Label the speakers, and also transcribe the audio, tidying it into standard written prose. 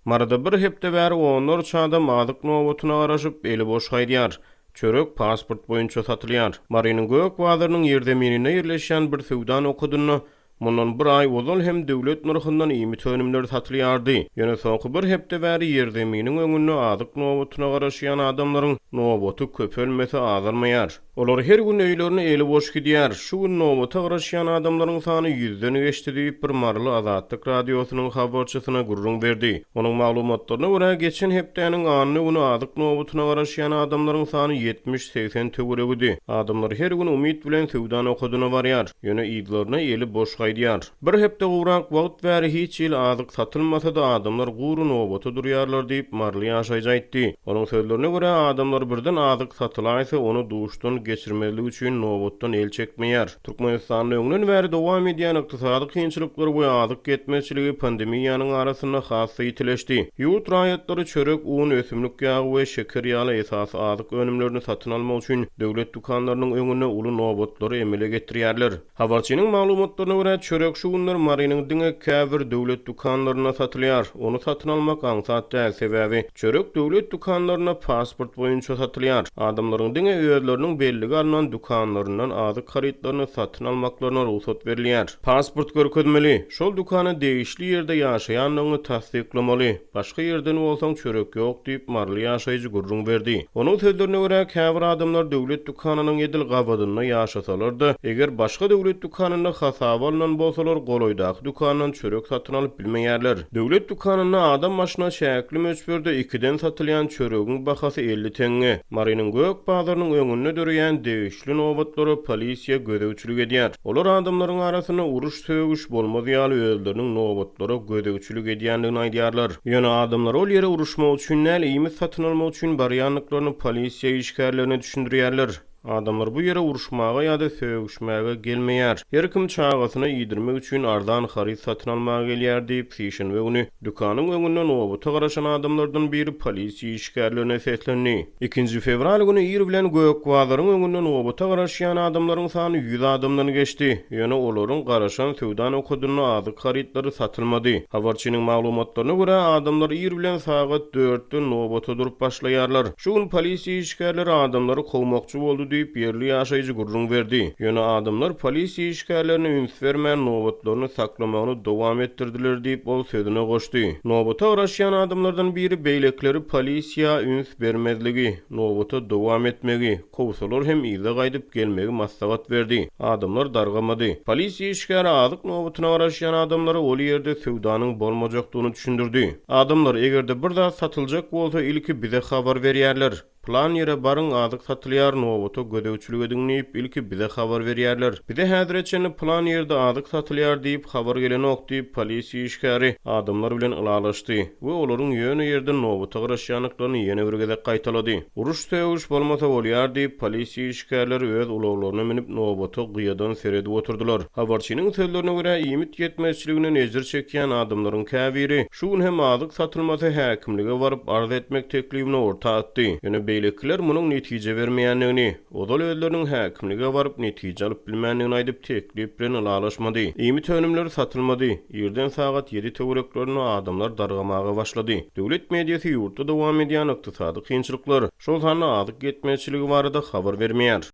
Speaker 1: Maryda bir hepde bäri onlarça adam azyk nobatyna garaşyp, eli boş gaýdýar. Çörek pasport boýunça satylýar. Marynyň Gök bazarynyň ýerzemininde ýerleşýän bir söwda nokadynda mundan bir aý ozal hem döwlet nyrhyndan iýmit önümleri satylýardy. Ýöne soňky bir hepde bäri ýerzeminiň öňünde azyk nobatyna garaşýan adamlaryň nobaty köpelmese azalmaýar. Olar her gün öýlerine eli boş gidýär. Şu gün nobata garaşýan adamlaryň sany ýüzden geçdi diýip, bir maryly Azatlyk Radiosynyň habarçysyna gürrüň berdi. Onuň maglumatlaryna görä, geçen hepdäniň anna güni azyk nobatyna garaşýan adamlaryň sany ýetmiş-segsen töweregidi. Adamlar her gün umyt bilen söwda nokadyna barýar. Ýöne yzlaryna eli boş gaýdýar. Bir hepde gowrak wagt bäri hiç hili azyk satylmasa-da, adamlar gury nobata durýarlar diýip, maryly ýaşaýjy aýtdy. Onuň sözlerine görä, adamlar birden azyk satylaýsa, ony duşdan geçirmezlik üçin nobatdan el çekmeýär. Türkmenistanda öňden bäri dowam edýän ykdysady kynçylyklar we azyk ýetmezçiligi pandemiýanyň arasynda has-da ýitileşdi. Ýurt raýatlary çörek, un, ösümlik ýagy we şeker ýaly esasy azyk önümlerini satyn almak üçin döwlet dükanlarynyň öňünde uly nobatlary emele getirýärler. Habarçynyň maglumatlaryna görä, çörek şu günler Marynyň diňe käbir döwlet dükanlarynda satylýar. Ony satyn almak aňsat däl, sebäbi çörek döwlet dükanlarynda pasport boýunça satylýar. Adamlaryň diňe özleriniň bellige alnan dükanlaryndan azyk harytlaryny satyn almaklaryna rugsat berilýär. Pasport görkezmeli, şol dükana degişli ýerde ýaşaýandygyňy tassyklamaly. Başga ýerden bolsaň çörek ýok diýip, maryly ýaşaýjy gürrüň berdi. Onuň sözlerine görä, käbir adamlar döwlet dükanynyň edil gabadynda ýaşasalar-da, eger başga döwlet dükanynda hasaba alnan bolsalar, golaýdaky dükandan çörek satyn alyp bilmeýärler. Döwlet dükanynda adam başyna çäkli möçberde ikiden satylýan çöregiň bahasy 50 teňňe. Marynyň Gök bazarynyň öňünde döreýän degişli nobatlara polisiýa gözegçilik edýär. Olar adamlaryň arasynda uruş-sögüş bolmaz ýaly özleriniň nobatlara gözegçilik edýändigini aýdýarlar. Ýöne adamlar ol ýere uruşmak üçin däl, iýmit satyn almak üçin barýandyklaryny polisiýa işgärlerine düşündirýärler. Adamlar bu ýere uruşmaga ýa-da sögüşmäge gelmeýär. Her kim çagasyna iýdirmek üçin arzan haryt satyn almaga gelýär diýip, sişenbe güni dükanyň öňünde nobata garaşan adamlardan biri polisiýa işgärlerine seslendi. Ikinji fewral güni ir bilen Gökbazaryň öňünde nobata garaşýan adamlaryň sany ýüz adamdan geçdi. Ýöne olaryň garaşan söwda nokadynda azyk harytlary satylmady. Habarçynyň maglumatlaryna görä, adamlar ir bilen sagat dörtden nobata durup başlaýarlar. Şu gün polisiýa işgärleri adamlary kowmakçy boldy diýip, ýerli ýaşaýjy gürrüň berdi. Ýöne adamlar polisiýa işgärlerine üns bermän, nobatlaryny saklamagyny dowam etdirdiler diýip, ol sözüne goşdy. Nobata garaşýan adamlardan biri beýlekileri polisiýa üns bermezligi, nobata dowam etmegi, kowsalar hem yza gaýdyp gelmegi maslahat berdi. Adamlar dargamady. Polisiýa işgäri azyk nobatyna garaşýan adamlara ol ýerde söwdanyň bolmajakdygyny düşündirdi. Adamlar, eger-de bir zat satyljak bolsa, ilki bize habar berýärler. Pylan ýere baryň, azyk satylýar, nobata gözegçilik ediň diýip, ilki bize habar berýärler. Bize häzire çenli pylan ýerde azyk satylýar diýip, habar gelenok diýip, polisiýa işgäri adamlar bilen ylalaşdy we olaryň ýöne ýerden nobata garaşýandyklaryny ýene bir gezek gaýtalady. Uruş-sögüş bolmasa bolýar diýip, polisiýa işgärleri öz ulaglaryna münüp, nobata gyýadan seredip oturdylar. Habarçynyň sözlerine görä, iýmit ýetmezçiliginden ejir çekýän adamlaryň käbiri şu gün hem azyk satylmasa häkimlige baryp arz etmek teklibini orta atdy. Ýöne beýlekiler munuň netije bermeýändigini, ozal özleriniň häkimlige baryp netije alyp bilmändigini aýdyp teklip bilen ylalaşmady. Iýmit önümleri satylmady. Irden sagat ýedi töwereklerinde adamlar dargamaga başlady. Döwlet mediasy ýurtda dowam edýän ykdysady kynçylyklar, şol sanda azyk ýetmezçiligi barada habar bermeýär.